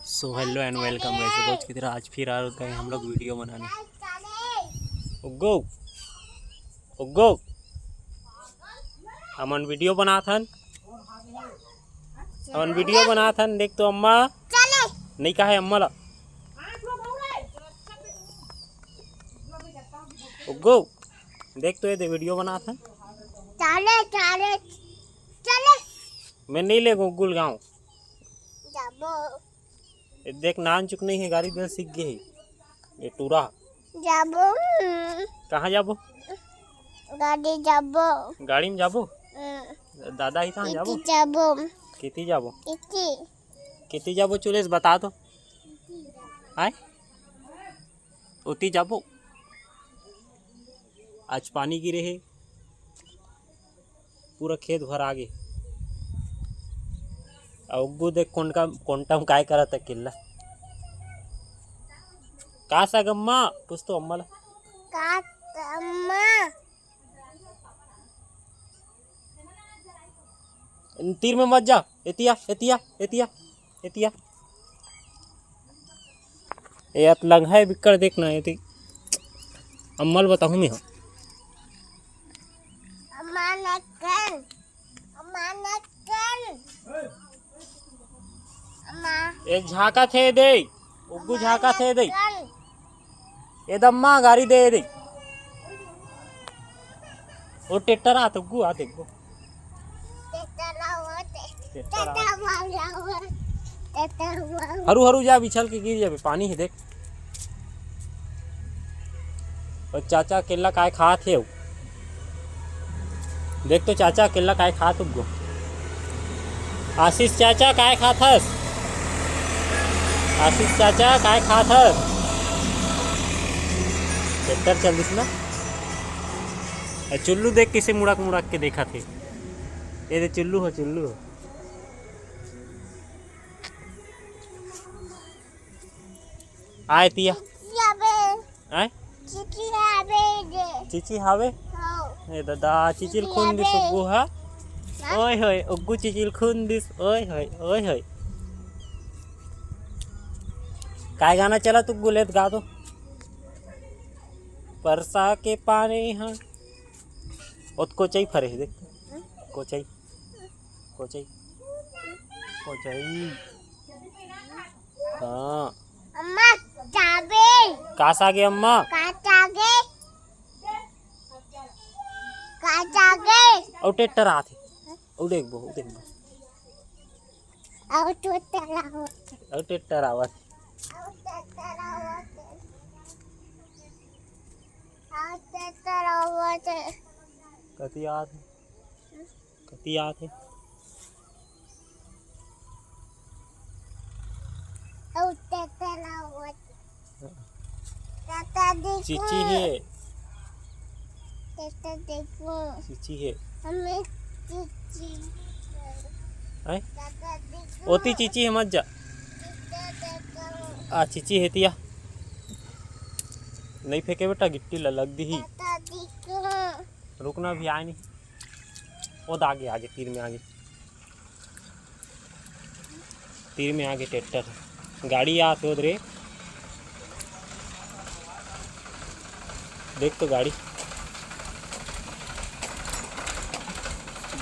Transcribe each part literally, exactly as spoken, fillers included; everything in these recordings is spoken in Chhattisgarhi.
So hello and welcome guys, रोज की तरह आज फिर आ गए हम लोग वीडियो बनाने। उग्गो, उग्गो, हमन वीडियो बनात हन, हमन वीडियो बनात हन। देख तो अम्मा, चले। नहीं कहा है अम्मा ला। उग्गो, देख तो ये दे वीडियो बनात हन। चले, चले, चले। मैं नहीं ले उग्गू ल गाँव। जाबो। ए देख, नान चुक नहीं है, गाड़ी दे सीख गए है। ये टूरा। जाबो। कहाँ जाबो? गाड़ी जाबो। गाड़ी में जाबो? हम्म। दादा ही कहाँ जाबो? इति जाबो। किति जाबो? इति। किति जाबो चुलेस बता तो। आय? ओती जाबो। आज पानी गिरे हे, पूरा खेत भर आगे। अउ उग्गू देख कोन का, कोंटा में काय करत है किल्ला। का साग अम्मा? पूछ तो अम्मा ला। का अम्मा? तीर में मत जा। एतिया, एतिया, एतिया, एतिया। ए अत लंघा है बिक्कड़, देख ना एती। अम्मा ल बताहूँ मैं। अम्मा नक्कन, अम्मा नक्कन। अम्मा। ए झाका थे दे, उग्गू झाका थे दे। नक्कन। ए दम्मा गाड़ी दे दे। ओ ट्रैक्टर आ तो उग्गू आ देखबो। ट्रैक्टर आवत हे। ट्रैक्टर आवत। ट्रैक्टर आवत। ट्रैक्टर आवत। हरू हरू जा, बिछल के गिर जाबे, पानी है देख। और चाचा अकेला काय खात हे? देख तो चाचा अकेला काय खात उग्गो। आशीष चाचा काय खात हस? आशीष चाचा काय खात हस? ट्रैक्टर चल दिस ना। ए चुल्लू देख कैसे मुड़क मुड़क के देखत हे। ये दे चुल्लू हो, चुल्लू हो। आय पिया। चिची हवे। आय? चिची हवे दे। चिची हवे? हाँ। ए दादा, चिचिल चिची खून दिस हवे। उग्गू हा। हाँ? ओए होए, उग्गू चिचिल खून दिस। ओए होए, ओए होए। काय गाना चला तू गुलेत गा दो। परसा के पानी हा। ओत कोचई फरे हे, देख। हम्म? कोचई। कोचई। कोचई। हाँ। अम्मा, चाबे। का सागे अम्मा? का सागे? का सागे? अउ ट्रैक्टर आथे। अउ देखबो, अउ देखबो। अउ ट्रैक्टर आवत। अउ ट्रैक्टर आवत। अउ ट्रैक्टर आवत। अउ ट्रैक्टर आवत। कति आथे? कति आथे? अउ ट्रैक्टर आवत। हाँ। चाचा देखो। चिची हे। चाचा देखो। चिची हे। हमें चिची। हैं? चाचा देखो। ओती चिची हे, मत जा। चाचा देखो। आ चिची हे तिया। नहीं फेंके बेटा, गिट्टी ला लग दी ही। चाचा देखो। रुकना, अभी आए नहीं। ओ दा आगे, आगे, तीर में आगे। तीर में आगे ट्रैक्टर। गाड़ी आत होत रे। देख तो गाड़ी।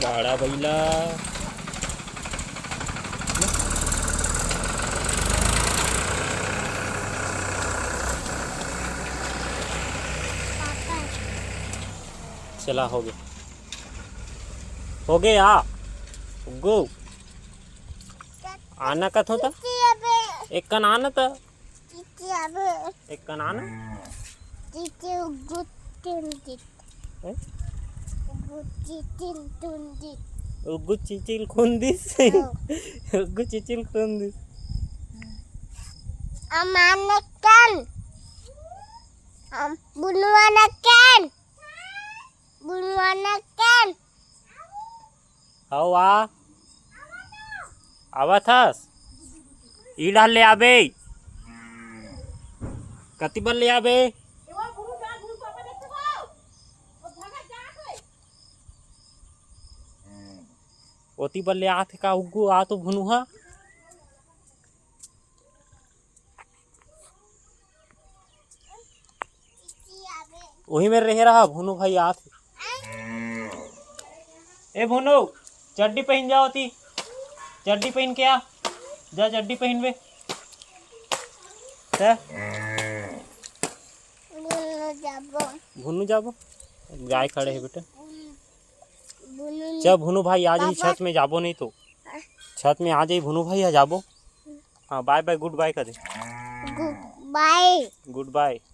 गाड़ा बइला। चला, हो गया। हो गया। गो। आना कथों त? चिची अबे। एक कन आना त। चिची अबे। एक कन आना। चिची उग्गु टुंडित। हैं? उग्गु चिचिल टुंडित। उग्गु चिचिल खुंदिस। हाँ। उग्गु चिचिल खुंदिस। अमानकन। अम, बुनवानकन। बुनवानकन। हव आ। आवत हस? ई डाल ले आबे। कति बर ले आबे? ओती बर ले आत हे का उग्गू? आ तो भुनुहा। वही मेर रहे रहा, भुनू भाई आत हे। ए भुनू, चड्डी पहिन जाओ ती, चड्डी पहिन के आ, जा चड्डी पहिनबे। ते? भुनू जाबो। भुनू जाबो? गाय खड़े हे बेटा। भुनू जा भुनू भाई, आ जाही पापा। छत में जाबो नहीं तो। हाँ। छत में आ जाही भुनू भाई, आ जाबो। हाँ, bye bye, good bye कर दे। Good bye। Good bye।